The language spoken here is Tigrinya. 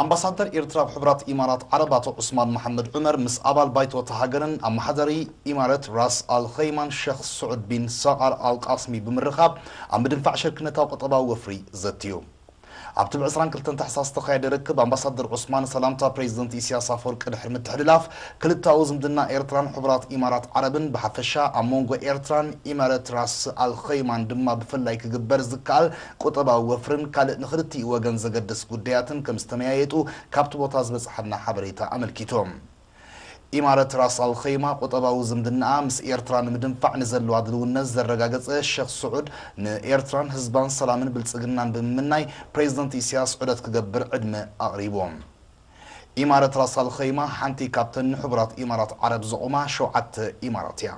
ኣምባሳደር ኤርትራ ኣብ ሕቡራት ኢማራት ዓረብ ኣቶ ዑስማን መሓመድ ዑመር ምስ ኣባል ባይቶ እታ ሃገርን ኣመሓዳሪ ኢማረት ራስ ኣል ኸይማን ሸኽ ስዑድ ቢን ሳቃር ኣል ቃስሚ ብምርኻብ ኣብ ምድንፋዕ ሽርክነታዊ ቁጠባዊ ወፍሪ ዘትዩ። ኣብቲ ብ ዕስራን ክልተን ታሕሳስ ዝተኻየደ ርክብ ኣምባሳደር ዑስማን ሰላምታ ፕሬዚደንት ኢሳያስ ኣፈወርቂ ድሕሪ ምትሕልላፍ ክልታዊ ዝምድና ኤርትራን ሕቡራት ኢማራት ዓረብን ብሓፈሻ ኣብ መንጎ ኤርትራን ኢማረት ራስ ኣል ኸይማን ድማ ብፍላይ ክግበር ዝከኣል ቁጠባዊ ወፍርን ካልእ ንክልቲኡ ወገን ዘገድስ ጉዳያትን ከም ዝተመያየጡ ካብቲ ቦታ ዝበጽሓና ሓበሬታ ኣመልኪቶም። ኢማረት ራስ ኣል ኸይማ ቁጠባዊ ዝምድናኣ ምስ ኤርትራ ንምድንፋዕ ንዘለዋ ድልውነት ዘረጋገጸ ሸኽ ስዑድ ንኤርትራን ህዝባን ሰላምን ብልጽግናን ብምምናይ ፕሬዚደንት ኢሳያስ ዑደት ክገብር ዕድመ ኣቕሪቡ። ኢማረት ራስ ኣል ኸይማ ሓንቲ ካብተን ንሕቡራት ኢማራት ዓረብ ዘቑማ ሸውዓተ ኢማራት እያ።